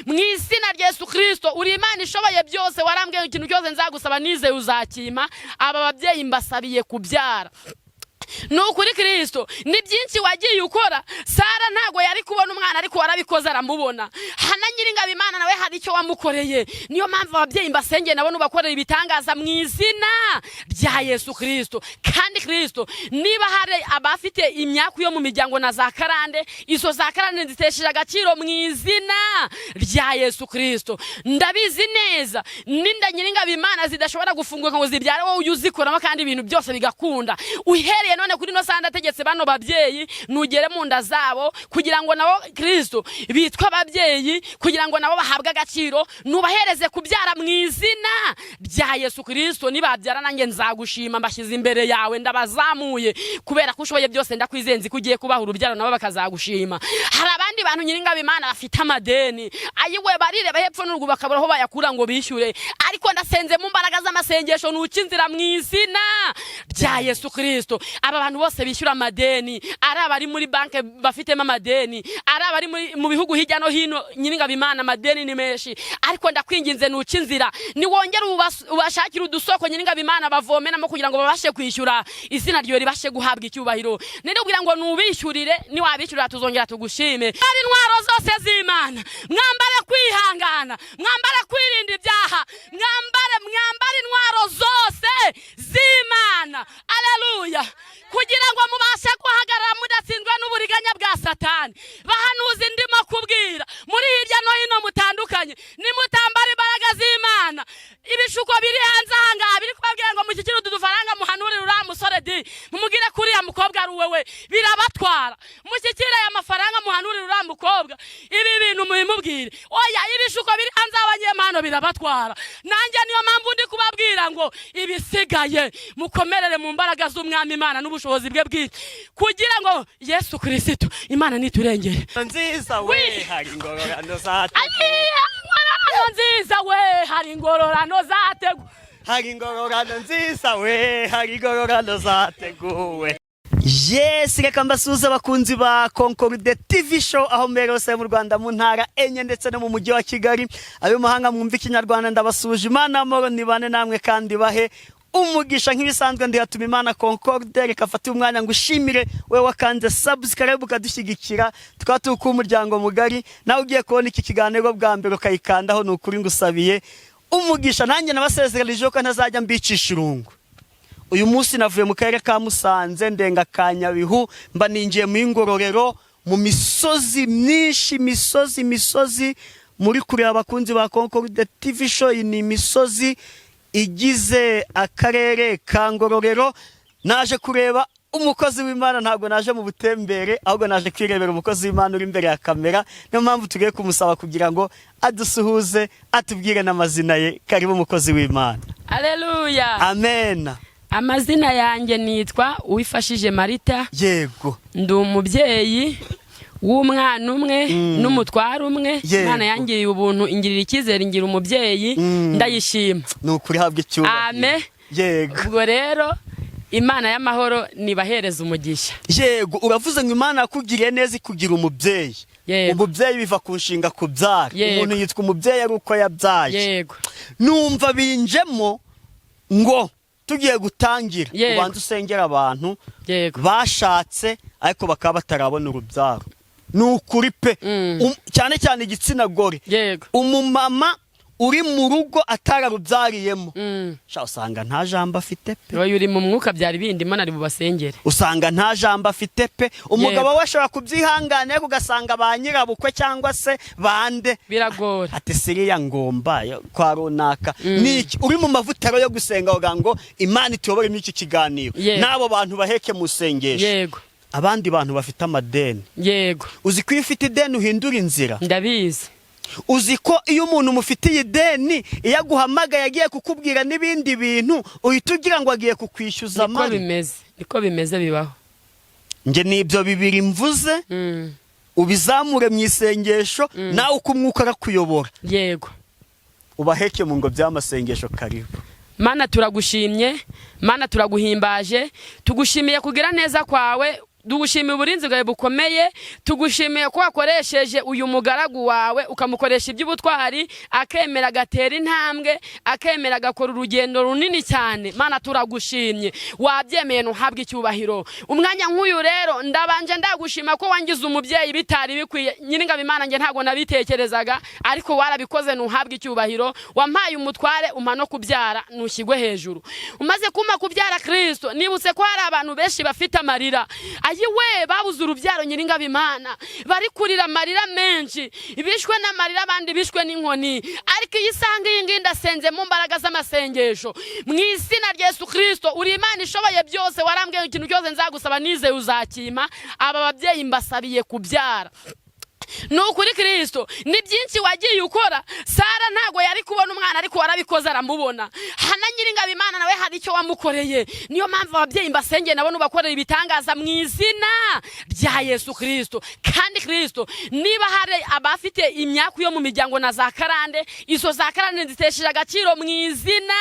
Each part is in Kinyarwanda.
Mu izina rya Yesu Kirisito, uri Imana ishoboye byose. Warambwiye ikintu cyose nzagusaba nizeye uzakima. Aba babyeyi mbasabiye kubyara. Ni ukuri Kirisito, ni byinshi wagiye ukora. Sara ntabwo yari kubona umwana, ariko warabikoze aramubona. Hana Nyiringabo Imana nawe hari icyo wamukoreye. Niyo mpamvu ababyeyi mbasengeye, nabo nubakorera ibitangaza mu izina rya Yesu Kirisito. Kandi Kirisito, niba hari abafite imyaku yo mu miryango na za karande, izo za karande zitesheje agaciro mu izina rya Yesu Kirisito. Ndabizi neza n'inda, Nyiringabo Imana, zidashobora gufunguka ngo zibyare, wowe ujye uzikoramo kandi ibintu byose bigakunda. Uhereye none kuri ino sanda, ategetse bano babyeyi, nugere mu nda zabo kugira ngo nabo, Kirisito, bitwe ababyeyi, kugira ngo nabo bahabwe agaciro. Nubahereze kubyara mu izina rya Yesu Kirisito. Nibabyara nanjye nzagushima. Mbashyize imbere yawe, ndabazamuye kubera ko ushoboye byose. Ndakwizeye, nzi ko ugiye kubaha urubyaro nabo bakazagushima. Hari abandi bantu, Nyiringabo Imana, bafite amadeni, ayiwe, barireba hepfo n'uruguru bakabura aho bayakura ngo bishyure. Ariko ndasenze mu mbaraga z'amasengesho, nuca inzira mu izina rya Yesu Kirisito. Aba bantu bose bishyura amadeni, ari abari muri banki bafitemo amadeni, ari abari mu bihugu hirya no hino, Nyiringabo Imana, amadeni ni menshi. Ariko ndakwinginze, nuca inzira, niwongere ubashakire udusoko, Nyiringabo Imana, bavomeramo kugira ngo babashe kwishyura, izina ryawe ribashe guhabwa icyubahiro. Nindubwira ngo nubishyurire, niwabishyurira tuzongera tugushime. Ari intwaro zose z'Imana, mwambare kwihangana, mwambare kwirinda ibyaha, mwambare intwaro zose z'Imana, aleluya, kugira ngo mubashe guhagarara mudatsinzwe n'uburiganya bwa Satani. Bahanuzi ndimo kubwira muri hirya no hino mutandukanye, nimutambara imbaraga z'Imana, ibishuko biri hanze ahangaha biri kubabwira ngo mushyikire utu dufaranga, muhanurire uriya musore di, mumubwire ko uriya mukobwa ari uwewe, birabatwara. Mushyikire aya mafaranga, muhanurire uriya mukobwa, ibi bintu mubimubwire. Oya, ibishuko biri hanze y'abanyempano birabatwara. Nanjye niyo mpamvu ndi kubabwira ngo ibisigaye mukomerere mu mbaraga z'Umwami Imana n'ubushobozi bwe bwite, kugira ngo Yesu Kirisito Imana niturengere. Nziza we. Oui. Hari ingororano zateguwe. Ayi, hari ingororano nziza we, hari ingororano zateguwe. Hari ingororano nziza we, hari ingororano zateguwe. Yes, reka mbasuhuze abakunzi ba Concorde TV Show aho mbere hose mu Rwanda, mu ntara enye ndetse no mu mujyi wa Kigali. Ayo mahanga mwumva Ikinyarwanda, ndabasuhuje. Imana amahoro nibane namwe kandi bahe umugisha. Nk'ibisanzwe, ndihatuma Imana Concorde. Reka fate umwanya ngo ushimire we wakanze subscribe ukadushyigikira, tukaba turi kuba umuryango mugari. Nawe ugiye kubona iki kiganiro bwa mbere ukayikandaho, ni ukuri ngusabiye umugisha. Nanjye nabasezeranije ko ntazajya mbicisha irungu. Uyu munsi navuye mu karere ka Musanze, ndenga ka Nyabihu, mba ninjiye mu Ngororero, mu misozi myinshi, imisozi, imisozi muri kureba, abakunzi ba Concorde TV Show. Iyi ni imisozi igize akarere ka Ngororero. Naje kureba umukozi w'Imana, ntabwo naje mu butembere, ahubwo naje kwirebera umukozi w'Imana uri imbere ya kamera. Niyo mpamvu tugiye kumusaba kugira ngo adusuhuze, atubwire n'amazina ye. Karibu, umukozi w'Imana. Aleluya. Amen. Amazina yanjye nitwa Uwifashije Marita. Ndi umubyeyi w'umwana umwe n'umutware umwe. Imana yangiriye ubuntu, ingirira icyizere, ingira umubyeyi. Ndayishima. Ni ukuri, habwa icyubahiro. Amen. Ubwo rero Imana y'amahoro nibahereza umugisha. Yego, uravuze ngo Imana yakugiriye neza ikugira umubyeyi. Umubyeyi biva ku nshinga kubyara. Umuntu yitwa umubyeyi ari uko yabyaye. Numva binjemo ngo tugiye gutangira, ubanza usengera abantu bashatse ariko bakaba batarabona urubyaro. Ni ukuri pe. Cyane cyane igitsina gore. Umumama uri mu rugo atararubyariyemo, sha, usanga nta jambo afite pe. Oya, uri mu mwuka, byari bindimo, nari bubasengere. Usanga nta jambo afite pe. Umugabo we ashobora kubyihangana, ariko ugasanga ba nyirabukwe cyangwa se bande Biragora. ati siriya ngomba yo kwa runaka niki. Uri mu mavuta rero yo gusenga, uvuga ngo Imana ituyobore muri iki kiganiro n'abo bantu baheke mu isengesho. Abandi bantu bafite amadeni, uzi ko iyo ufite ideni uhindura inzira? Ndabizi. Uzi ko iyo umuntu umufitiye ideni, iyo aguhamagaye agiye kukubwira n'ibindi bintu, uhita ugira ngo agiye kukwishyuza Niko amari? bimeze, niko bimeze, bibaho. Njye ni ibyo bibiri mvuze, ubizamure mu isengesho nawe uko umwuka arakuyobora. Ubaheke mu ngo by'amasengesho. Karibu. Mana, turagushimye. Mana, turaguhimbaje, tugushimiye kugira neza kwawe. Tugushimiye uburinzi bwawe bukomeye, tugushimiye ko wakoresheje uyu mugaragu wawe, ukamukoresha iby'ubutwari, akemera agatera intambwe, akemera agakora urugendo runini cyane. Mana, turagushimye, wabyemeye, ntuhabwe icyubahiro. Umwanya nk'uyu rero ndabanje ndagushima ko wangize umubyeyi bitari bikwiye. Nyiringabo Imana, njye ntabwo nabitekerezaga, ariko warabikoze, ntuhabwe icyubahiro. Wampaye umutware, umpa no kubyara, ntushyigwe hejuru. Umaze kumpa kubyara, Kirisito, nibutse ko hari abantu benshi bafite amarira, ayiwe, babuze urubyaro. Nyiringabo Imana, bari kurira amarira menshi, bishwe n'amarira, abandi bishwe n'inkoni. Ariko iyi sanga iyi ngiyi, ndasenze mu mbaraga z'amasengesho, mu izina rya Yesu Kirisito. Uri Imana ishoboye byose, warambwiye ikintu cyose nzagusaba nizeye uzakimpa. Aba babyeyi mbasabiye kubyara. Ni ukuri, Kirisito, ni byinshi wagiye ukora. Sara ntabwo yari kubona umwana, ariko warabikoze aramubona. Hana Nyiringabo Imana, nawe hari icyo wamukoreye. Niyo mpamvu ababyeyi mbasengeye, nabo nubakorera ibitangaza mu izina rya Yesu Kirisito. Kandi Kirisito, niba hari abafite imyaku yo mu miryango na za karande, izo za karande zitesheje agaciro mu izina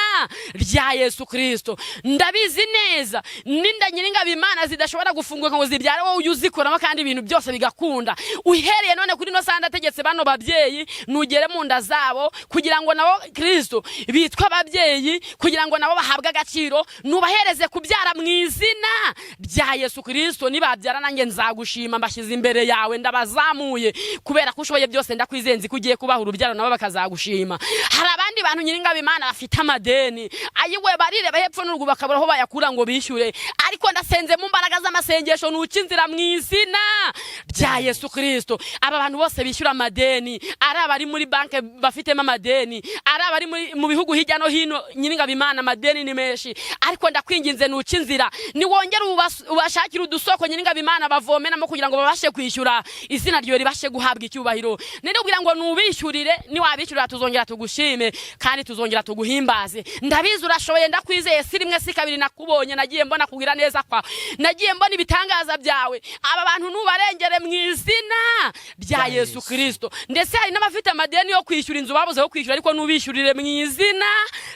rya Yesu Kirisito. Ndabizi neza ninda, Nyiringabo Imana, zidashobora gufunguka ngo zibyare, wowe ujye uzikoramo kandi ibintu byose bigakunda. Uhereye none kuri ino sanda, ategetse bano babyeyi, nugere mu nda zabo kugira ngo nabo, Kirisito, bitwe ababyeyi, kugira ngo nabo bahabwe agaciro. Nubahereze kubyara mu izina rya Yesu Kirisito. Nibabyara nanjye nzagushima. Mbashyize imbere yawe, ndabazamuye kubera ko ushoboye byose. Ndakwizeye, nzi ko ugiye kubaha urubyaro nabo bakazagushima. Hari abandi bantu, Nyiringabo Imana, bafite amadeni, ayiwe, barireba hepfo n'uruguru bakabura aho bayakura ngo bishyure. Ariko ndasenze mu mbaraga z'amasengesho, nuca inzira mu izina rya Yesu Kirisito. Aba bantu bose bishyura amadeni, ari abari muri banki bafitemo amadeni, ari abari mu bihugu hirya no hino, Nyiringabo Imana, amadeni ni menshi. Ariko ndakwinginze, nuca inzira, niwongere ubashakire udusoko, Nyiringabo Imana, bavomeramo kugira ngo babashe kwishyura, izina ryawe ribashe guhabwa icyubahiro. Ninde kugira ngo nubishyurire, niwabishyurira tuzongera tugushime kandi tuzongera tuguhimbaze. Ndabizi urashoboye, ndakwizeye. Si rimwe si kabiri nakubonye, nagiye mbona kugira neza kwawe, nagiye mbona ibitangaza byawe. Aba bantu nubarengere mu izina rya Yesu Kirisito. Ndetse hari n'abafite amadeni yo kwishyura inzu babuze yo kwishyura, ariko nubishyurire mu izina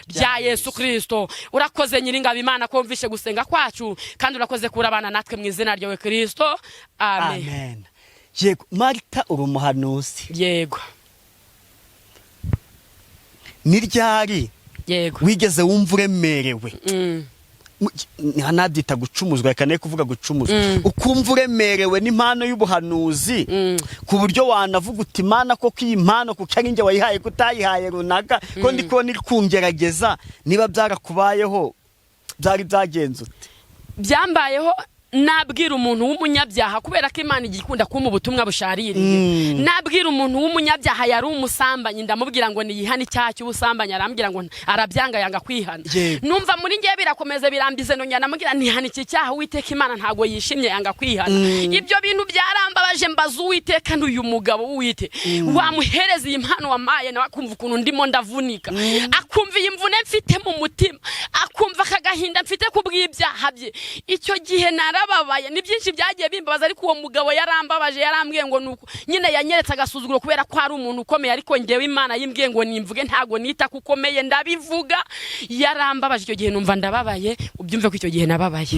rya Yesu Kirisito. Urakoze, Nyiringabo Imana, ko wumvishe gusenga kwacu, kandi urakoze kuri abana natwe mu izina ryawe Kirisito, amen. Amen. Yego, Marita, uri umuhanuzi. Yego. Ni ryari wigeze wumva uremerewe? Nabyita gucumuzwa, reka ne kuvuga gucumuzwa. Ukumva uremerewe n'impano y'ubuhanuzi, ku buryo wanavuga uti: "Imana koko, iyi mpano kuko ari njye wayihaye, ko utayihaye runaka, ko ndi kubona iri kungerageza?" Niba byarakubayeho, byari byagenze ute? Byambayeho. Nabwira umuntu w'umunyabyaha, kubera ko Imana ijya ikunda kumpa ubutumwa bushaririye. Nabwira umuntu w'umunyabyaha, yari umusambanyi, ndamubwira ngo niyihane icyaha cy'ubusambanyi, arambwira ngo arabyanga, yanga kwihana. Numva muri ngewe birakomeza birambize, nongera ndamubwira: "Ntihane iki cyaha, Uwiteka Imana ntabwo yishimye." Yanga kwihana. Ibyo bintu byarambabaje, mbaza Uwiteka n'uyu mugabo w'Uwite wamuhereza iyi mpano wamaye, nawe akumva ukuntu ndimo ndavunika, akumva iyi mvune mfite mu mutima, akumva aka gahinda mfite ku bw'ibyaha bye. Icyo gihe narababaye. Ni byinshi byagiye bimbabaza, ariko uwo mugabo yarambabaje. Yarambwiye ngo nuko nyine yanyeretse agasuzuguro kubera ko ari umuntu ukomeye, ariko ngewe Imana yimbwiye ngo nimvuge, ntago nita ko ukomeye, ndabivuga. Yarambabaje icyo gihe, numva ndababaye. Ubyumve ko icyo gihe nababaye.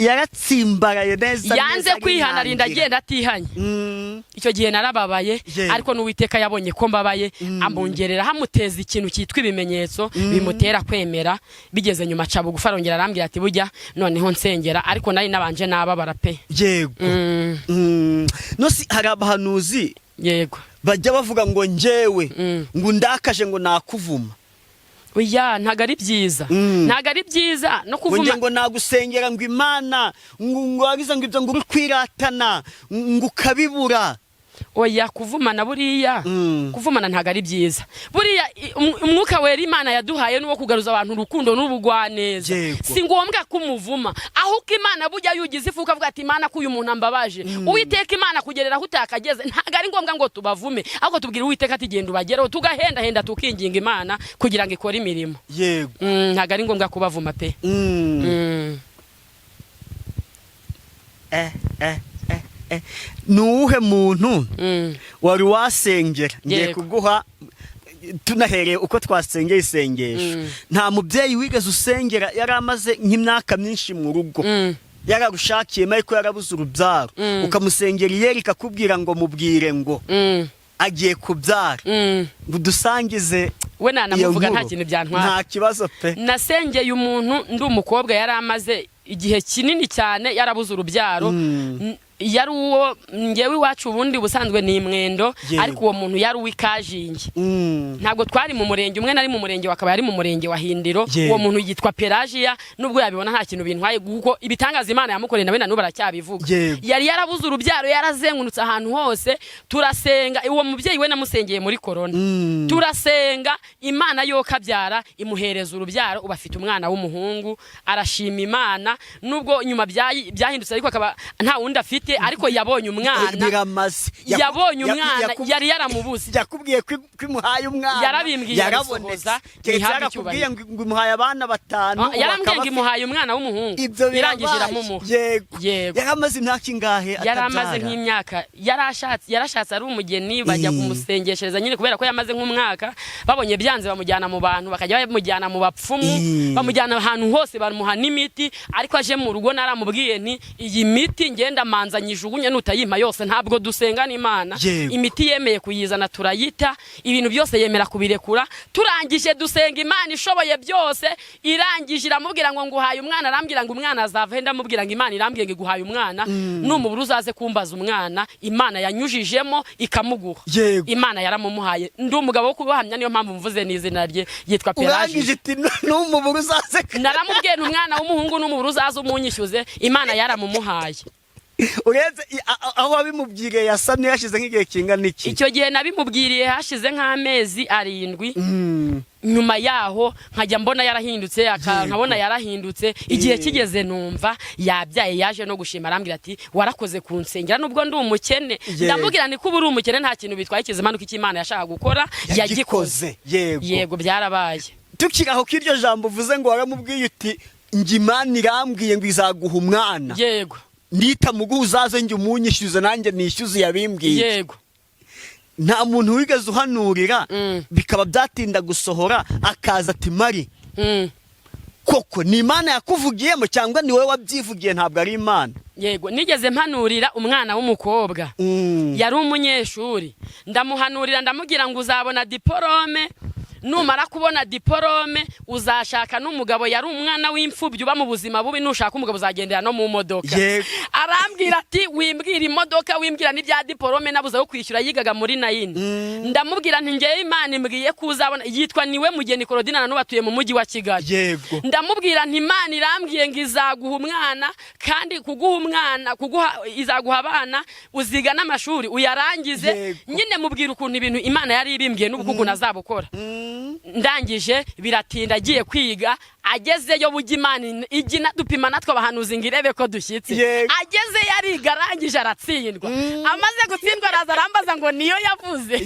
Yaratsimbaraye neza Yanze neza. kwihana, arinda arinangira. agenda atihanye. Icyo gihe narababaye. Ariko n'Uwiteka yabonye ko mbabaye, amwongerera, hamuteza ikintu cyitwa ibimenyetso bimutera kwemera. Bigeze nyuma aca bugufi, arongera arambwira ati: "Bujya noneho nsengera." Ariko nari nabanje nababara pe. No si hari abahanuzi bajya bavuga ngo njyewe ngo ndakaje ngo nakuvuma? Oya, ntabwo ari byiza. Ntabwo ari byiza no Ngo njye kuvuma. ngo nagusengera ngo Imana ngo wagize ngo ibyo ngo uri kwiratana ngo ukabibura. Oya, kuvumana buriya, kuvumana ntabwo ari byiza. Buriya umwuka wera Imana yaduhaye ni uwo kugaruza abantu urukundo n'ubugwaneza. Si ngombwa kumuvuma, ahubwo Imana bujya yugize ifu ukavuga ati: "Imana, ko uyu muntu ambabaje." Uwiteka Imana kugerera aho utakageze. Ntabwo ari ngombwa ngo tubavume, ahubwo tubwira Uwiteka ati: "Genda ubagereho." Tugahendahenda, tukinginga Imana kugira ngo ikore imirimo. Ntabwo ari ngombwa kubavuma pe. Ni uwuhe muntu wari wasengera? Ngiye kuguha tunahereye uko twasengeye isengesho. Nta mubyeyi wigeze usengera yari amaze nk'imyaka myinshi mu rugo? Yaragushakiyemo ariko yarabuze urubyaro, ukamusengera, iyeri ikakubwira ngo mubwire ngo agiye kubyara, ngo udusangize We iyo nanamuvuga, nta nkuru. kintu byantwara. Nta kibazo pe. Nasengeye umuntu ndi umukobwa, yari amaze igihe kinini cyane yarabuze urubyaro. Yari uwo ngewe iwacu, ubundi ubusanzwe ni Imwendo, ariko uwo muntu yari uw'Ikajingi. Ntabwo twari mu murenge umwe, nari mu murenge wa Kabaya, ari mu murenge wa Hindiro. Uwo muntu yitwa Pelagiya, nubwo yabibona nta kintu bintwaye, kuko ibitangaza Imana yamukoreye nawe na n'ubu aracyabivuga. Yari yarabuze urubyaro, yarazengurutse ahantu hose. Turasenga, uwo mubyeyi we namusengeye muri korona. Turasenga Imana yo kabyara, imuhereza urubyaro, ubu afite umwana w'umuhungu, arashima Imana. Nubwo nyuma byahindutse, ariko akaba nta wundi afite, ariko yabonye umwana. Biramaze. Yabonye umwana, yari yaramubuze. Yakubwiye ko imuhaye umwana? Yarabimbwiye, Yarabonetse. arabisohoza, Keretse ntihabwe yarakubwiye icyubahiro. ngo imuhaye abana batanu, Ah, ubu yarambwiye akaba ngo imuhaye umwana w'umuhungu. Ibyo Irangije birabaye. iramuha. Yego. Yego. Yari amaze imyaka ingahe Yari amaze atabyara? nk'imyaka, yarashatse ari umugeni, bajya kumusengeshereza nyine, kubera ko yamaze nk'umwaka, babonye byanze bamujyana mu bantu, bakajya bamujyana mu bapfumu, bamujyana ahantu hose, bamuha n'imiti. Ariko aje mu rugo naramubwiye nti: "Iyi miti ngenda manza nyijugunye, nutayimpa yose ntabwo dusenga n'Imana." Imiti yemeye kuyizana, turayita, ibintu byose yemera kubirekura. Turangije dusenga Imana ishoboye byose, irangije iramubwira ngo nguhaye umwana. Arambwira ngo umwana azava he? Ndamubwira ngo Imana irambwiye ngo iguhaye umwana, numubura uzaze kumbaza umwana Imana yanyujijemo ikamuguha. Imana yaramumuhaye, ndi umugabo wo kubahamya, niyo mpamvu mvuze n'izina rye, yitwa Urangije Pelagie. iti numubura uzaze. Naramubwiye ni umwana w'umuhungu, n'umubura uzaze umunyishyuze. Imana yaramumuhaye. Uretse aho wabimubwiriye, yasamye yashize nk'igihe kingana iki? Icyo gihe nabimubwiriye hashize nk'amezi 7. Nyuma yaho nkajya mbona yarahindutse, nkabona yarahindutse. Igihe kigeze numva yabyaye, yaje no gushima, arambwira ati: "Warakoze kunsengera nubwo ndi umukene." Ndamubwira ni kuba uri umukene nta kintu bitwaye, ikizimanuka icyo Imana yashaka gukora yagikoze. Yego. Yego, byarabaye. Tukiri aho k'iryo jambo uvuze ngo waramubwiye uti njye Imana irambwiye ngo izaguha umwana, nitamuguha uzaze njye umunyishyuze, nanjye nishyuze yabimbwiye. Nta muntu wigeze uhanurira bikaba byatinda gusohora, akaza ati: "Mari, koko ni Imana yakuvugiyemo cyangwa ni wowe wabyivugiye, ntabwo ari Imana?" Yego, nigeze mpanurira umwana w'umukobwa. Yari umunyeshuri, ndamuhanurira, ndamubwira ngo uzabona diporome, numara kubona diporome uzashaka n'umugabo. Yari umwana w'imfubyi uba mu buzima bubi. Nushaka umugabo uzagendera no mu modoka. Arambwira ati: "Wimbwira imodoka, wimbwira n'ibya diporome, nabuze aho kwishyura." Yigaga muri nine. Ndamubwira nti: "Ngewe Imana imbwiye ko uzabona." Yitwa Niwe Mugeni Korodina, na n'ubu atuye mu mujyi wa Kigali. Ndamubwira nti: "Imana irambwiye ngo izaguha umwana, kandi kuguha umwana, kuguha, izaguha abana, uziga n'amashuri uyarangize." Nyine mubwira ukuntu ibintu Imana yari ibimbwiye n'ubu ukuntu azabukora. Ndangije biratinda, agiye kwiga, agezeyo, bujya Imana ijya inadupima natwe abahanuzi ngo irebe ko dushyitse. Agezeyo ariga, arangije aratsindwa. Amaze gutsindwa araza arambaza ngo niyo yavuze?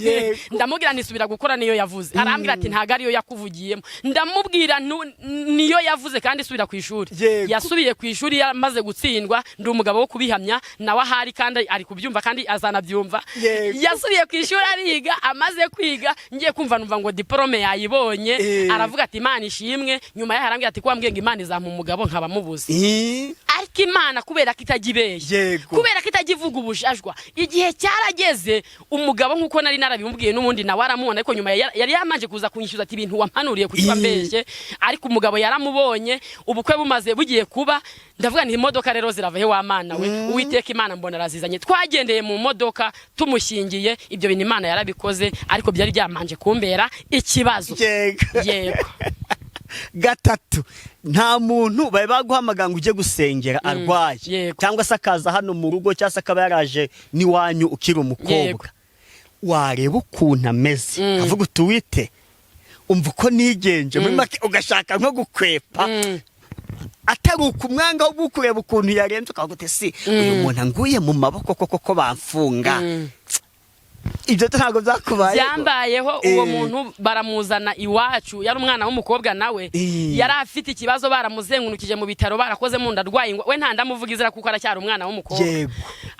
Ndamubwira ntisubira gukora, niyo yavuze. Arambwira ati: "Ntabwo ariyo yakuvugiyemo." Ndamubwira niyo yavuze, kandi isubira ku ishuri. Yasubiye ku ishuri yamaze gutsindwa, ndi umugabo wo kubihamya, nawe ahari kandi ari kubyumva kandi azanabyumva. Yasubiye ku ishuri ariga, amaze kwiga ngiye kumva numva ngo diporome yayibonye. Aravuga ati: "Imana ishimwe." Nyuma yaho arambwira ati: "Ko wambwiye ngo Imana izampa umugabo nkaba mubuze?" Ariko Imana kubera ko itajya ibeshya, kubera ko itajya ivuga ubujajwa, igihe cyarageze umugabo nk'uko nari narabimubwiye n'ubundi nawe aramubona. Ariko nyuma yari yamanje kuza kunyishyuza ati: "Ibintu wampanuriye kuki wambeshye?" Ariko umugabo yaramubonye, ubukwe bumaze bugiye kuba. Ndavuga nti: "Imodoka rero zirava he wa Mana we?" Uwiteka Imana mbona arazizanye, twagendeye mu modoka tumushyingiye. Ibyo bintu Imana yarabikoze, ariko byari byamanje kumbera ikibazo. Yego. Gatatu, nta muntu bari baguhamagara ngo ujye gusengera arwaye, cyangwa se akaza hano mu rugo, cyangwa se akaba yaraje n'iwanyu ukiri umukobwa, wareba ukuntu ameze, avuga uti: "Wite umva uko nigenje," muri make ugashaka nko gukwepa, atari ukumwanga, ahubwo ukureba ukuntu yarenze ukavuga uti: "Si uyu muntu anguye mu maboko koko ko bamfunga?" Ibyo ntabwo byakubayeho? Byambayeho. Uwo muntu baramuzana iwacu, yari umwana w'umukobwa nawe. Yari afite ikibazo, baramuzengurukije mu bitaro, barakoze mu nda, arwaye we nta ndamuvuga izina kuko aracyari umwana w'umukobwa.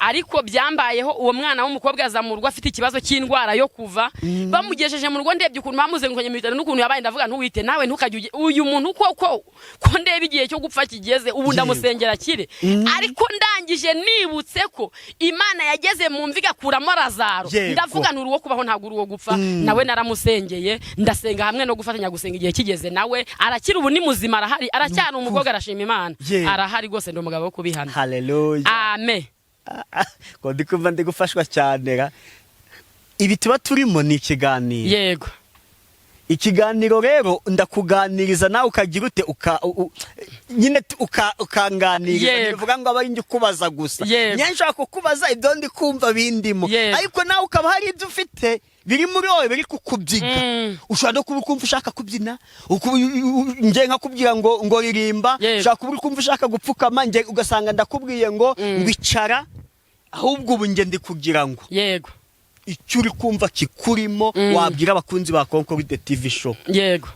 Ariko byambayeho, uwo mwana w'umukobwa aza mu rugo afite ikibazo cy'indwara yo kuva. Bamugejeje mu rugo, ndebye ukuntu bamuzengukanye mu bitaro n'ukuntu yabaye, ndavuga: "Ntuwite nawe, ntukajye uyu muntu koko, ko ndeba igihe cyo gupfa kigeze ubu, ndamusengera akire." Ariko ndangije nibutse ko Imana yageze mu mva igakuramo Lazaro, ndavuga nturi uwo kubaho, ntabwo uri uwo gupfa. Nawe naramusengeye, ndasenga hamwe no gufatanya gusenga, igihe kigeze nawe arakira. Ubu ni muzima, arahari, aracyari umukobwa, arashima Imana. Arahari rwose, ndi umugabo wo kubihamya. Haleluya. Amen. Ngo ndi kumva ndi gufashwa cyane ra. Ibi tuba turimo ni ikiganiro. Ikiganiro rero, ndakuganiriza nawe ukagira ute, uka nyine ukanganiriza. Ntibivuga ngo aba ari njye ukubaza gusa. Njye nshobora kukubaza ibyo ndi kumva bindimo, ariko nawe ukaba hari ibyo ufite biri muri wowe biri kukubyiga. Ushobora no kuba ukumva ushaka kubyina, njye nkakubwira ngo ririmba. Ushobora kuba uri kumva ushaka gupfukama, njye ugasanga ndakubwiye ngo icara. Ahubwo ubu njye ndi kugira ngo icyo uri kumva kikurimo wabwira abakunzi ba Concorde TV Show,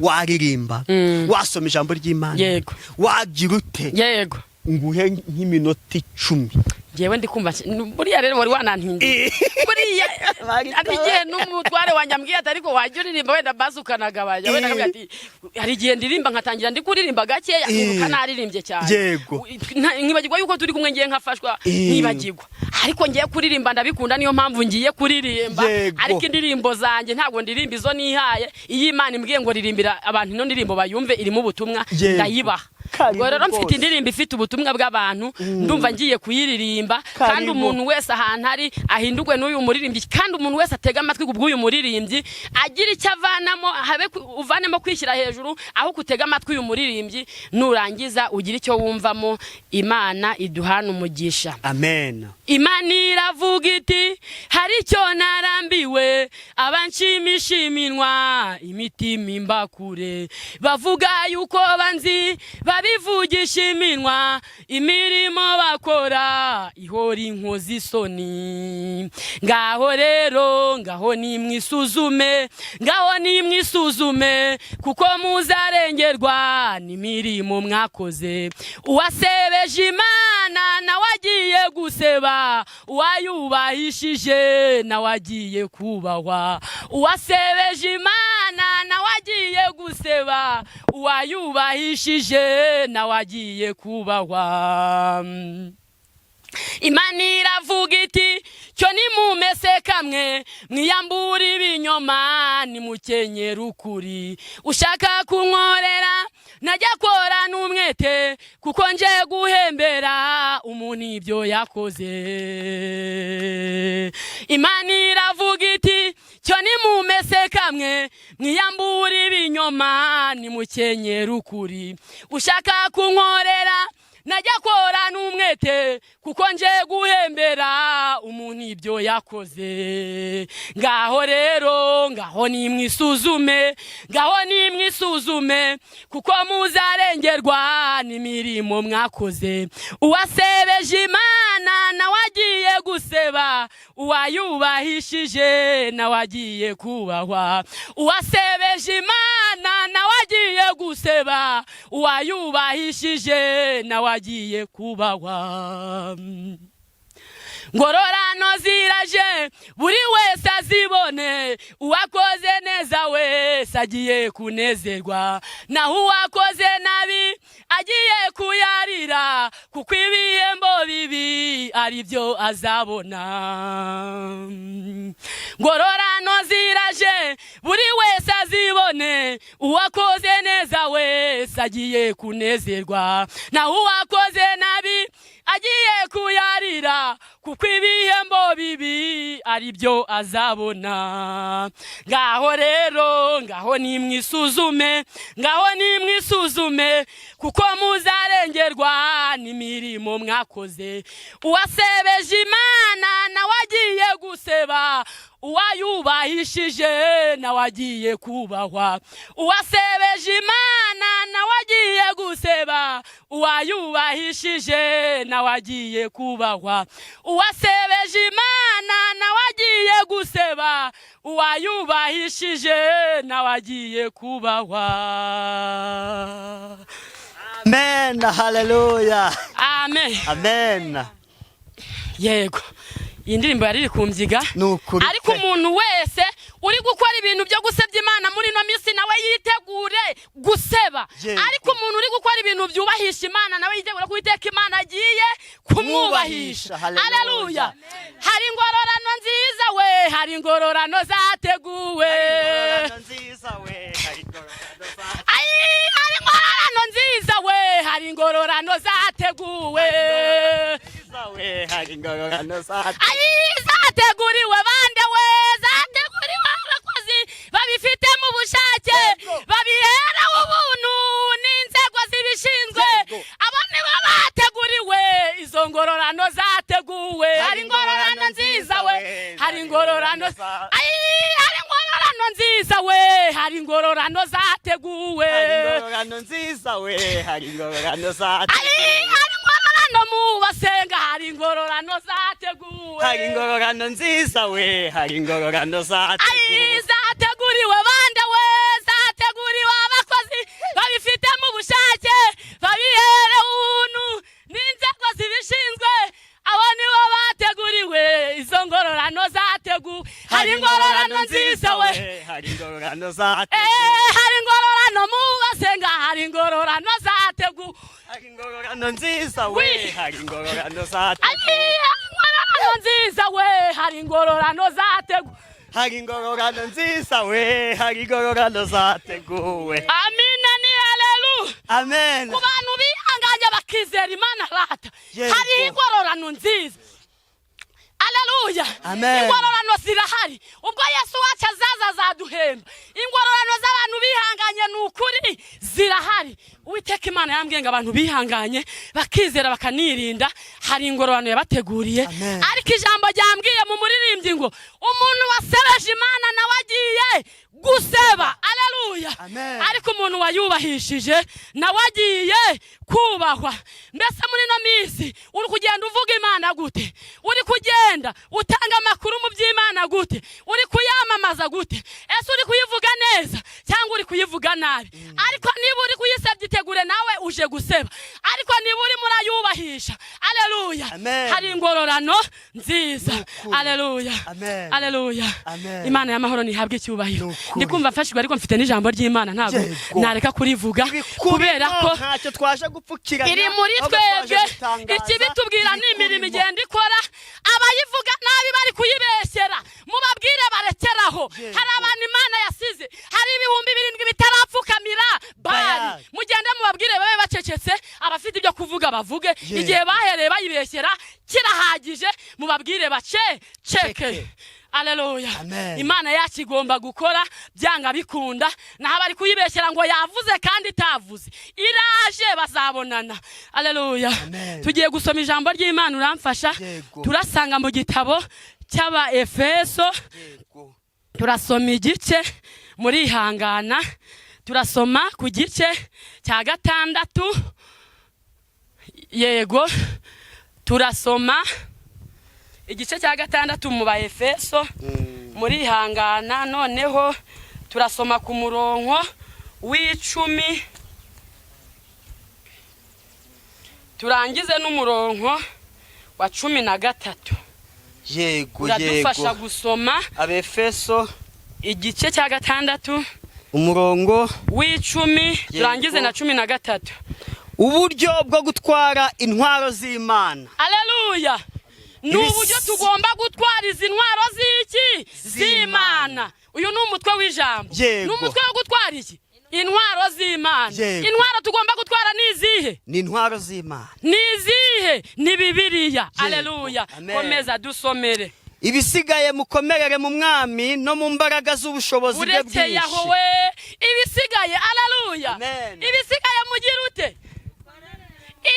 waririmba, wasoma ijambo ry'Imana, wagira ute, nguhe nk'iminota 10. Ngewe ndi kumva buriya rero wari wanantindiye buriya. Bari Hari igihe n'umutware wanjye ambwiye ati: "Ariko wajya uririmba wenda basi ukanagabanya wenda." Akambwira ati hari igihe ndirimba nkatangira ndi kuririmba gakeya, nkibuka naririmbye cyane. Nkibagirwa yuko turi kumwe, ngiye nkafashwa, nkibagirwa. Ariko ngiye kuririmba ndabikunda, niyo mpamvu ngiye kuririmba. Ariko indirimbo zanjye ntabwo ndirimba izo nihaye. Iyo Imana imbwiye ngo ririmbira abantu ino ndirimbo bayumve, irimo ubutumwa, ndayibaha. Karibu Ubwo rero mfite rwose. indirimbo ifite ubutumwa bw'abantu, ndumva ngiye kuyiririmba. Kandi Karibu. umuntu wese ahantu ari ahindurwe n'uyu muririmbyi, kandi umuntu wese atega amatwi ku bw'uyu muririmbyi agira icyo avanamo, habe uvanemo kwishyira hejuru, aho kutega amatwi uyu muririmbyi, nurangiza ugira icyo wumvamo. Imana iduhana umugisha. Amen. Imana iravuga iti: "Hari icyo narambiwe, abanshimisha iminwa, imitima imbakure, bavuga yuko banzi, babivugisha iminwa, imirimo bakora ihora inkozi isoni. Ngaho rero, ngaho nimwisuzume, ngaho nimwisuzume, kuko muzarengerwa n'imirimo mwakoze. Uwasebeje Imana nawe agiye guseba, uwayubahishije nawe agiye kubahwa. Uwasebeje Imana nawe agiye guseba, uwayubahishije nawe agiye kubahwa. Imana iravuga iti: Cyo nimumese kamwe, mwiyambure ibinyoma, nimukenyere ukuri. Ushaka kunkorera najya kora n'umwete, kuko nje guhembera umuntu ibyo yakoze." Imana iravuga iti: "Cyo nimumese kamwe, mwiyambure ibinyoma, nimukenyere ukuri. Ushaka kunkorera najya kora n'umwete, kuko nje guhembera umuntu ibyo yakoze. Ngaho rero, ngaho nimwisuzume, ngaho nimwisuzume, kuko muzarengerwa n'imirimo mwakoze. Uwasebeje Imana nawe agiye guseba, uwayubahishije nawe agiye kubahwa. Uwasebeje Imana nawe agiye guseba, uwayubahishije nawe agiye kubahwa. Ngororano ziraje, buri wese azibone. Uwakoze neza wese agiye kunezerwa, naho uwakoze nabi agiye kuyarira, kuko ibihembo bibi ari byo azabona. Ngororano ziraje, buri wese azibone. Uwakoze neza wese agiye kunezerwa, naho uwakoze nabi agiye kuyarira, kuko ibihembo bibi ari byo azabona. Ngaho rero, ngaho nimwisuzume, ngaho nimwisuzume, kuko muzarengerwa n'imirimo mwakoze. Uwasebeje Imana nawe agiye guseba, uwayubahishije nawe agiye kubahwa. Uwasebeje Imana nawe agiye guseba, uwayubahishije nawe agiye kubahwa. Uwasebeje Imana nawe agiye guseba, uwayubahishije nawe agiye kubahwa." Amen, haleluya. Amen. Amen. Yego. Iyi ndirimbo yari iri kumbyiga. Ni ukuri Ariko pe. umuntu wese uri gukora ibintu byo gusebya Imana muri ino minsi, nawe yitegure guseba. Ariko umuntu uri gukora ibintu byubahisha Imana, nawe yitegure ko Uwiteka Imana agiye kumwubahisha. Kumwubahisha. Haleluya. Aleluya! Hari ingororano nziza we, hari ingororano zateguwe. Ingororano nziza we, hari ingororano zateguwe. Ayi, hari ingororano nziza we, hari ingororano zateguwe. Nziza we, hari ingororano zateguwe. Ayi, zateguriwe bande we? Zateguriwe abakozi babifitemo ubushake, babiherewe ubuntu n'inzego zibishinzwe. Abo nibo bateguriwe izo ngororano zateguwe. Hari ingororano nziza we, hari ingororano. Ayi, hari ingororano nziza we, hari ingororano zateguwe. Hari ingororano nziza we, hari ingororano Ayi, zateguwe. hari ingororano mu basenga, hari ingororano zateguwe. Hari ingororano nziza we, hari ingororano Ayi, zateguwe. zateguriwe bande we? Zateguriwe abakozi babifitemo ubushake, babiherewe ubuntu n'inzego zibishinzwe. Abo nibo bateguriwe izo ngororano zateguwe. Hari ingororano nziza we. Hari ingororano zateguwe. Hari ingororano mu basenga, hari ingororano zateguwe. Hari ingororano nziza we. Oui. Hari ingororano Ayi, zateguwe. hari ingororano nziza we, hari ingororano zateguwe. Hari ingororano nziza we, hari ingororano zateguwe. Amina, ni haleluya. Amen. Ku bantu bihanganye bakizera Imana rata, hariho ingororano nziza. Aleluya. Amen. Ingororano zirahari. Ubwo Yesu wacu azaza, azaduhemba. Ingororano z'abantu bihanganye ni ukuri zirahari. Uwiteka Imana yambwiye ngo abantu bihanganye, bakizera, bakanirinda, hari ingororano yabateguriye. Amen. Ariko ijambo ryambwiye mu muririmbyi ngo umuntu wasebeje Imana nawe agiye guseba. Aleluya. Amen. Ariko umuntu wayubahishije nawe agiye kubahwa. Mbese muri ino minsi uri kugenda uvuga Imana gute? Uri kugenda utanga amakuru mu by'Imana gute? Uri kuyamamaza gute? Ese uri kuyivuga neza cyangwa uri kuyivuga nabi? Ariko niba uri kuyisebya, itegure nawe uje guseba. Ariko niba urimo urayubahisha, aleluya, Amen. hari ingororano nziza. Nukuri. Aleluya. Amen. Aleluya. Amen. Imana y'amahoro ntihabwe icyubahiro. Nukuri. Ndi kumva mfashijwe, ariko mfite n'ijambo ry'Imana, ntabwo nareka kurivuga Ibikurimo, kubera ko ntacyo twaje gupfukiranya, iri muri ahubwo twaje twebwe. gutangaza Ikibitubwira ni imirimo ibikurimo. igenda ikora. Abayivuga nabi bari kuyibeshyera, mubabwire barekeraho. Hari abantu Imana yasize, hari 7000 bitarapfukamira Bari. Bayali. Mugende mubabwire babe bacecetse, abafite ibyo kuvuga bavuge. Igihe bahereye bayibeshyera kirahagije, mubabwire bace ceke. Ceke. Aleluya. Amen. Imana yacu igomba gukora byanga bikunda. Naho abari kuyibeshyera ngo yavuze kandi itavuze, iraje bazabonana. Aleluya. Amen. Tugiye gusoma ijambo ry'Imana, uramfasha? Yego. Turasanga mu gitabo cy'Aba Efeso. Turasoma igice, murihangana, turasoma ku gice cya 6. Yego, turasoma igice cya 6 mu Ba Efeso. Murihangana, noneho turasoma ku murongo w'10, turangize n'umurongo wa 13. Uradufasha gusoma? Abefeso. Igice cya 6, Umurongo w'10, turangize na 13. Uburyo bwo gutwara intwaro z'Imana. Aleluya! Ni uburyo tugomba gutwara izi ntwaro z'iki? Z'Imana. Uyu ni umutwe w'ijambo. Ni umutwe wo gutwara iki? Intwaro z'Imana. Intwaro tugomba gutwara ni izihe? Ni intwaro z'Imana. Ni izihe? Ni Bibiliya. Aleluya. Amen. Komeza dusomere. Ibisigaye mukomerere mu Mwami no mu mbaraga z'ubushobozi bwe Urekeye aho bwinshi. we. Ibisigaye, aleluya. Amen. Ibisigaye mugira ute?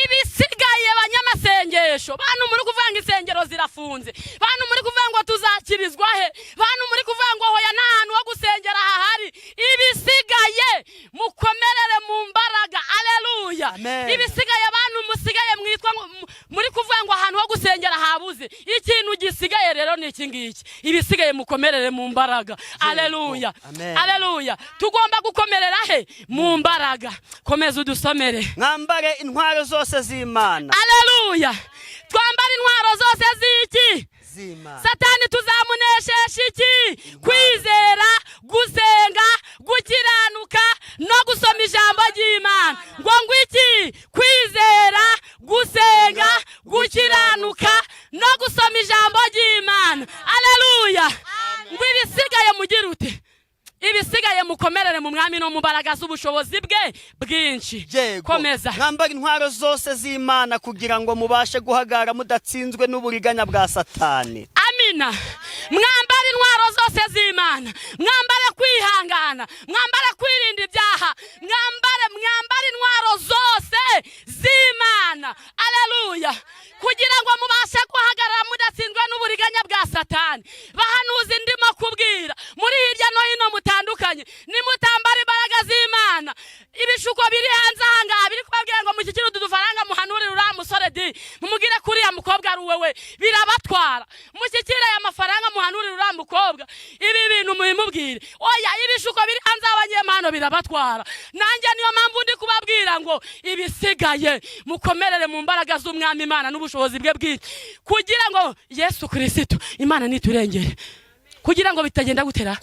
Ibisigaye, banyamasengesho, bantu muri kuvuga ngo insengero zirafunze, bantu muri kuvuga ngo tuzakirizwa he, bantu muri kuvuga ngo hoya nta hantu ho gusengera hahari, ibisigaye mukomerere mu mbaraga. Aleluya. Amen. Ibisigaye, bantu musigaye mwitwa ngo muri kuvuga ngo ahantu ho gusengera habuze, ikintu gisigaye rero ni iki ngiki: ibisigaye mukomerere mu mbaraga. Aleluya. Amen. Aleluya. Tugomba gukomerera he? Mu mbaraga. Komeza udusomere. Mwambare intwaro zose z'Imana. Aleluya! Twambara intwaro zose z'iki? Z'Imana. Satani tuzamuneshesha iki? Kwizera, gusenga, gukiranuka no gusoma ijambo ry'Imana. Ngo iki? Kwizera, gusenga, gukiranuka no gusoma ijambo ry'Imana. Aleluya! Ngo ibisigaye mugire ute? Ibisigaye mukomerere mu Mwami no mu mbaraga z'ubushobozi bwe bwinshi. Yego. Komeza. Mwambara intwaro zose z'Imana kugira ngo mubashe guhagarara mudatsinzwe n'uburiganya bwa Satani. Amina. Mwambare intwaro zose z'Imana, mwambare kwihangana, mwambare kwirinda ibyaha, mwambare intwaro zose z'Imana, aleluya, kugira ngo mubashe guhagarara mudatsinzwe n'uburiganya bwa Satani. Bahanuzi ndimo kubwira muri hirya no hino mutandukanye, nimutambara imbaraga z'Imana, ibishuko biri hanze ahangaha biri kubabwira ngo mushyikire utu dufaranga, muhanurire uriya musore di, mumubwire ko uriya mukobwa ari uwewe, birabatwara. Mushyikire aya mafaranga, muhanurire uriya mukobwa ibi bintu, mubimubwire. Oya, ibishuko biri hanze y'abanyempano birabatwara. Nanjye niyo mpamvu ndi kubabwira ngo ibisigaye mukomerere mu mbaraga z'Umwami Imana n'ubushobozi bwe bwinshi, kugira ngo Yesu Kirisito Imana niturengere, kugira ngo bitagenda gutera.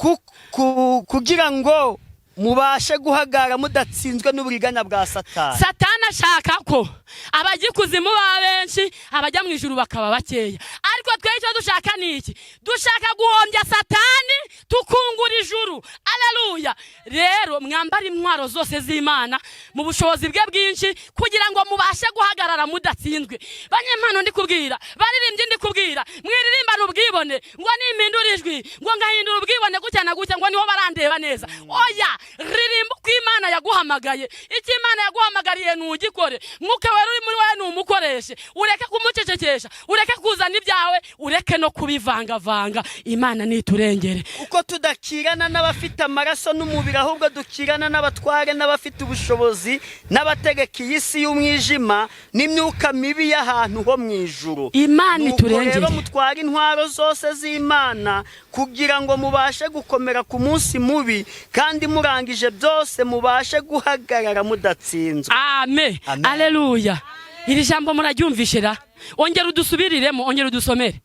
Kugira ngo mubashe guhagarara mudatsinzwe n'uburiganya bwa Satani. Satani ashaka ko abajya ikuzimu baba benshi, abajya mu ijuru bakaba bakeya. Ariko twe icyo dushaka ni iki? Dushaka guhombya Satani, tukungura ijuru. Aleluya! Rero mwambare intwaro zose z'Imana mu bushobozi bwe bwinshi, kugira ngo mubashe guhagarara mudatsinzwe. Banyempano ndi kubwira, baririmbyi ndi kubwira, mwiririmbane ubwibone ngo nimpindura ijwi, ngo ngahindura ubwibone gutya na gutya, ngo niho barandeba neza. Oya, ririmba uko Imana yaguhamagaye. Icyo Imana yaguhamagariye ntugikore. Mwuka Wera uri muri wowe numukoreshe, ureke kumucecekesha, ureke kuzana ibyawe, ureke no kubivangavanga. Imana niturengere. Uko tudakirana n'abafite amaraso n'umubiri, ahubwo dukirana n'abatware n'abafite ubushobozi n'abategeka iyi si y'umwijima n'imyuka mibi y'ahantu ho mu ijuru. Imana Nuko iturengere. rero mutware intwaro zose z'Imana kugira ngo mubashe gukomera ku munsi mubi, kandi murangije byose mubashe guhagarara mudatsinzwe. Amen. Amen. Aleluya! Iri jambo muraryumvishira? Ongera udusubiriremo, ongera udusomere.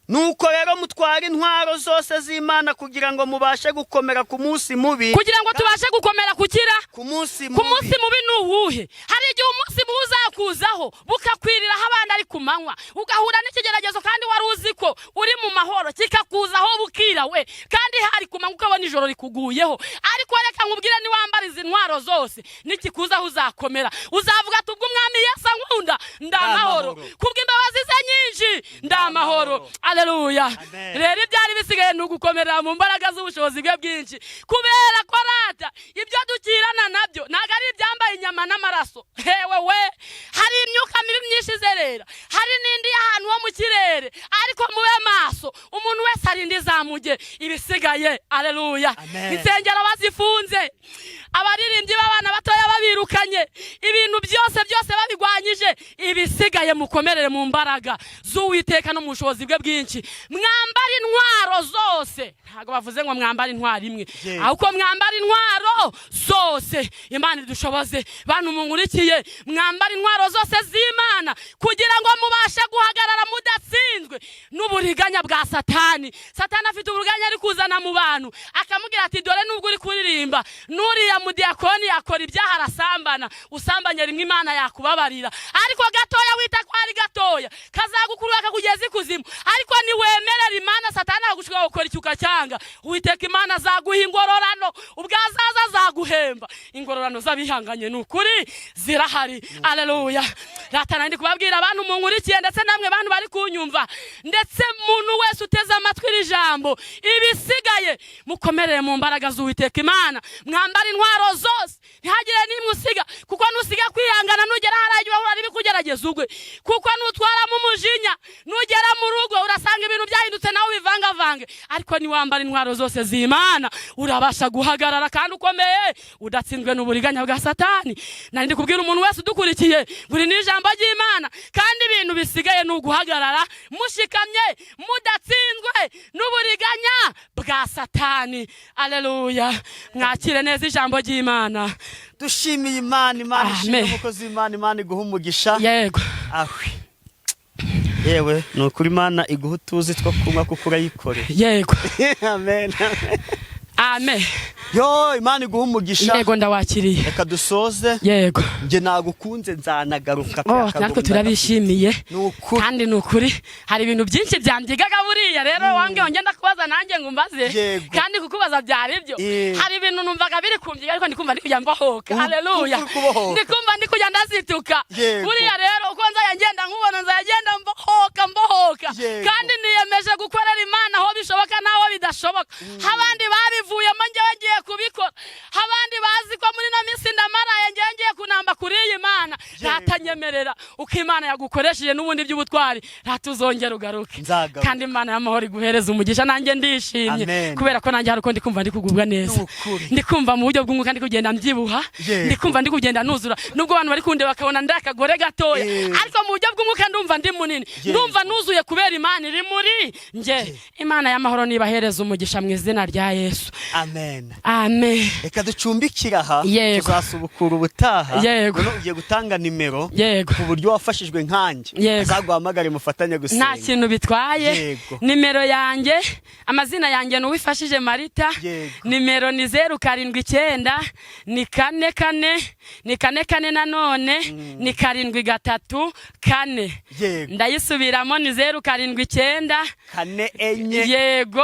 Nuko rero mutware intwaro zose z'Imana kugira ngo mubashe gukomera ku munsi mubi. Kugira ngo tubashe gukomera kukira Ku munsi ku mubi. munsi mubi. Ni uwuhe? Hari igihe umunsi mubi uzakuzaho bukakwiriraho abandi ari ku manywa, ugahura n'ikigeragezo kandi wari uzi ko uri mu mahoro, kikakuzaho bukira we, kandi hari ku manywa, ukabona ijoro rikuguyeho. Ariko reka nkubwire, niwambara izi ntwaro zose, nikikuzaho uzakomera. Uzavuga ati: "Ubwo Umwami Yesu ankunda, ndamahoro. Ndamahoro. Kubw'imbabazi ze nyinshi, ndamahoro." Aleluya! Amen. Rero ibyari bisigaye ni ugukomerera mu mbaraga z'ubushobozi bwe bwinshi, kubera ko rata ibyo dukirana nabyo ntabwo ari ibyambaye inyama n'amaraso. Hewe we, hari imyuka mibi myinshi izerera, hari n'indi y'ahantu ho mu kirere. Ariko mube maso, umuntu wese arinda izamuge. Ibisigaye, aleluya. Amen. Insengero bazifunze, abaririmbyi b'abana batoya babirukanye, ibintu byose byose babigwanyije, ibisigaye mukomerere mu mbaraga z'Uwiteka no mu bushobozi bwe bwinshi. Mwambare intwaro zose. Ntabwo bavuze ngo mwambare intwaro imwe, ahubwo mwambare intwaro zose. Imana idushoboze. Bantu munkurikiye, mwambare intwaro zose z'Imana kugira ngo mubashe guhagarara mudatsinzwe n'uburiganya bwa Satani. Satani afite uburiganya ari kuzana mu bantu, akamubwira ati: "Dore nubwo uri kuririmba, n'uriya mudiyakoni yakora ibyaha, arasambana. Usambanye rimwe Imana yakubabarira, ariko gatoya wita ko ari gatoya kazagukurura kakugeza ikuzimu. Ariko niwemerera Imana, Satani akagushobora gukora icyo ukacyanga, Uwiteka Imana azaguha ingororano. Ubwo azaza azaguhemba. Ingororano z'abihanganye ni ukuri zirahari." Aleluya! Ratana ndi kubabwira, abantu munkurikiye, ndetse namwe bantu bari kunyumva, ndetse muntu wese uteze amatwi iri jambo, ibisigaye mukomerere mu mbaraga z'Uwiteka Imana, mwambare intwaro zose, ntihagire n'imwe usiga. Kuko nusiga kwihangana, nugera hariya urahura n'ibikugerageza ugwe. Kuko nutwaramo umujinya, nugera mu rugo urasanga ibintu byahindutse, nawe ubivangavange. Ariko niwambara intwaro zose z'Imana, urabasha guhagarara kandi ukomeye, udatsinzwe n'uburiganya bwa Satani. Nari ndi kubwira umuntu wese udukurikiye, buri ni ijambo ry'Imana, kandi ibintu bisigaye ni uguhagarara mushikamye, mudatsinzwe n'uburiganya bwa Satani. Aleluya! Mwakire neza ijambo ry'Imana. Dushimiye Imana. Imana ishimwe. Amen. Umukozi w'Imana, Imana iguha umugisha. Yego. Ahwi. Yewe, ni ukuri, Imana iguha utuzi two kunywa kuko urayikorera. Yego. Amen. Amen. Yo, Imana iguha umugisha. Yego, ndawakiriye. Reka dusoze. Yego. Njye nagukunze, nzanagaruka pe. Oh, Akaguru natwe turabishimiye. Ni ukuri. Kandi ni ukuri, hari ibintu byinshi byambyigaga buriya. Rero wambwiye ngo ngenda kubaza nanjye ngo umbaze. Yego. Kandi kukubaza byari byo. Hari ibintu numvaga biri kumbyiga, ariko ndikumva ndi kujya mbohoka. Haleluya. Uri kubohoka. Ndikumva ndi kujya ndazituka. Buriya rero uko nzajya ngenda nkubona, nzajya ngenda mbohoka, mbohoka. Kandi niyemeje gukorera Imana aho bishoboka n'aho bidashoboka. Abandi babivuyemo, njyewe ngiye kubikora. Abandi bazi ko muri ino minsi ndamaraye, ngewe ngiye kunamba kuri iyi Mana. Ratanyemerera uko Imana yagukoresheje n'ubundi by'ubutwari, ratuzongera ugaruke. Nzagaruka. Kandi Imana y'amahoro iguhereza umugisha. Nanjye ndishimye Amen. kubera ko nanjye hari uko ndi kumva ndi kugubwa neza. Ni ukuri. Ndi kumva mu buryo bw'umwuka ndi kugenda mbyibuha. Ndi kumva ndi kugenda nuzura, nubwo abantu bari kundeba bakabona ndi akagore gatoya, ariko mu buryo bw'umwuka ndumva ndi munini. Ndumva nuzuye kubera Imana iri muri nge. Imana y'amahoro nibahereza umugisha mu izina rya Yesu. Amen. Amen. Reka ducumbikire aha. Yego. Tuzasubukura ubutaha. Yego. Noneho ugiye gutanga nimero Yego. ku buryo wafashijwe nkanjye Yego. azaguhamagare mufatanye gusenga. Nta kintu bitwaye. Yego. Nimero yanjye, amazina yanjye ni Uwifashije Marita. Nimero ni 079, ni 44, ni 44 nanone, ni 734. Ndayisubiramo, ni 079 44. Yego,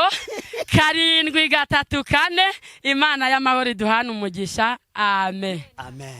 734. Imana y'amahoro iduhane umugisha. Amen. Amen.